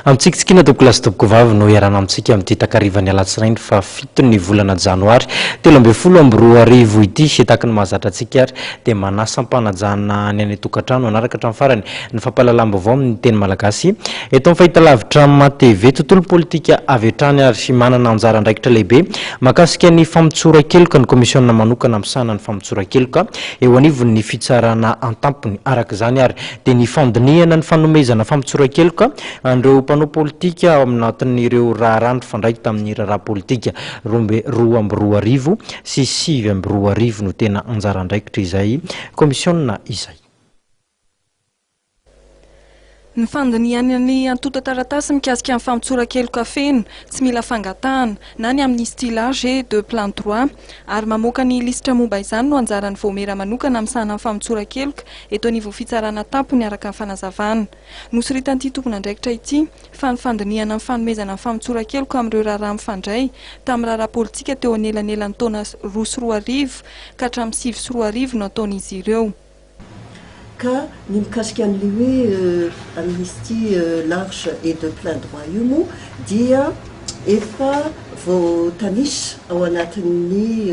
Amintsikitsikiana tompokolahy sy tompokovavy no iarahana amintsika amin'ity takarivan'ny alatsinainy fahafiton'ny volana janoary 2013 ity. Tahaky ny mahazatra antsika ary dia manasa am-panajana ny any an-tokantrano hanaraka hatramin'ny farany ny fampahalalam-baovao amin'ny teny malagasy eto amin'ny fahitalavitra MATV. Tontolo politika avy hatrany ary manana anjara andraikitra lehibe mahakasika ny famotsoran-keloka ny komisiona manokana misahana ny famotsoran-keloka eo anivon'ny fitsarana an-tampony. Araka izany ary dia ny fandinihana ny fanomezana famotsoran-keloka an'ireo mpanao politika ao anatin'ireo raharaha nifandray tamin'ny raharaha politika 2002 sy 2009 no tena anjara andraikitra izay komisiona izay. Ny fandinihana ny antontan-taratasy mikasika ny famotsoran-keloka feno tsy mila fangatahana na ny amnistie large et de plein droit ary mamoaka ny lisitra momba izany no anjaran'ny vaomiera manokana misahana ny famotsoran-keloka eto anivon'ny fitsarana tampony araka ny fanazavana nosoritan'ity tompon'andraikitra ity fa ny fandinihana ny fanomezana ny famotsoran-keloka amin'ireo raharaha mifandray tamin'ny raharaha politika teo anelanelan'ny taona 2002 ka hatramin'ny 2009 no ataon'izy ireo. Ka ny mikasika an'le hoe amnistie large et de plein droit io moa dia efa voatanisa ao anatin'ny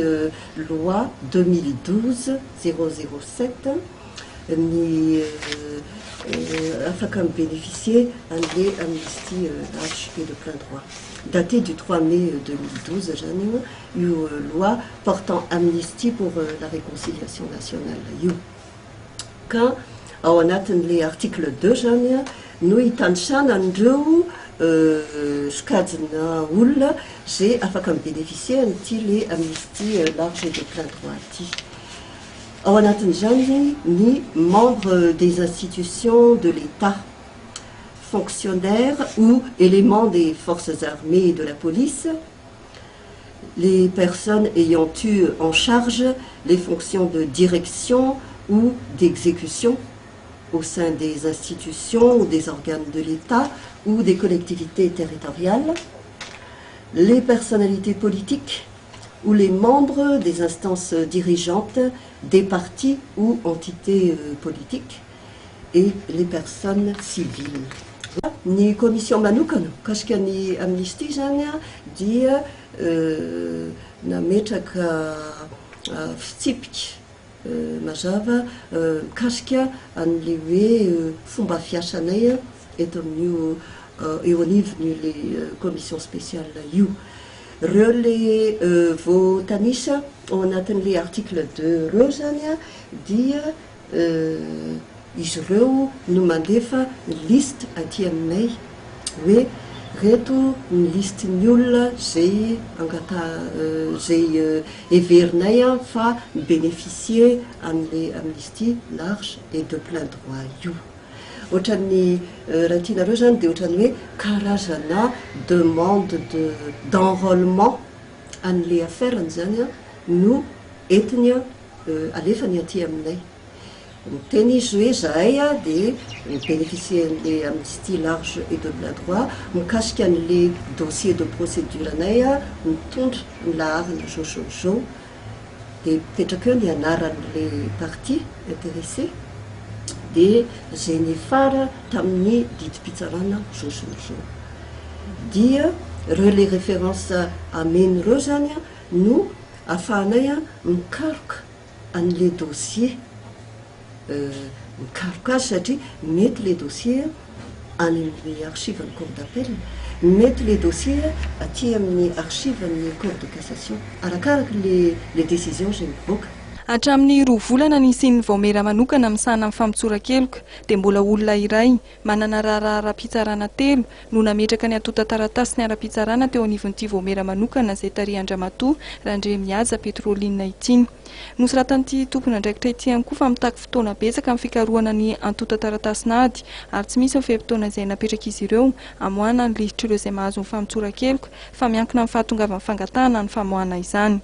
loi 2012-007 ny afaka mibénéficier an'le amnistie large et de plein droit daté du 3 mai 2012 zany io loi portant amnistie pour la réconciliation nationale io. Ka ao anatin'le article 2 zany no hitanisana an'ireo sokajina olona zay afaka mibénéficier an'ity le amnistie large et de plein droit ty. Ao anatin'izany ny membre des institutions de l'État, fonctionnaires ou éléments des forces armées et de la police, les personnes ayant eu en charge les fonctions de direction ou d'exécution au sein des institutions ou des organes de l'État ou des collectivités territoriales, les personnalités politiques ou les membres des instances dirigeantes des partis ou entités politiques et les personnes civiles. Ny commission manokana mikasika ny amnistie zany dia nametraka fitsipika mazava mikasika an'le hoe fomba fiasanay eto amin'io eo anivon'io le commission spéciale io. Reo le voatanisa ao anatin'le article 2 reo zany dia izy ireo no mandefa ny liste aty aminay hoe reto ny liste ny olona zay angata zay heverinay fa mibénéficier an'le amnistie large et de plein droit io. Ohatran'ny raha tianareo zany dia ohatran'ny hoe karazana demande de d'enrôlement an'le affaire-ny zany no entiny alefany aty aminay. Miteny izy hoe zahay dia mibénéficier an'le amnistie large et de plein droit mikasika an'le dossier de procédure anay mitondra ny laharana zao zao zao, dia mipetraka eo ny anaran'le partie intéressée dia zay nifara tamin'ny didim-pitsarana zao zao zao, dia reo le référence ameny reo zany no ahafahanay mikaroka an'le dossier, mikaroka azy satria mety le dossier any amin'ny archive ny cour d'appel, mety le dossier aty amin'ny archive ny cour de cassation, arakaraka le décision zay mivoaka. Hatramin'ny 2 volana nisian'ny vaomiera manokana misahana amin'ny famotsoran-keloka dia mbola olona iray manana raharaha ara-pitsarana telo no nametraka ny antontan-taratasy ny ara-pitsarana teo anivon'ity vaomiera manokana izay tarihan-dRamatoa Randriamihaja Petroline ity. Nosoratan'ity tompon'andraikitra ity ihany koa fa mitaky fotoana betsaka amin'ny fikarohana ny antontan-taratasin'ady ary tsy misy ny fe-potoana izay napetrak'izy ireo amoahana ny lisitr'ireo izay mahazo ny famotsoran-keloka fa miankina amin'ny fahatongavan'ny fangatahana ny famoahana izany.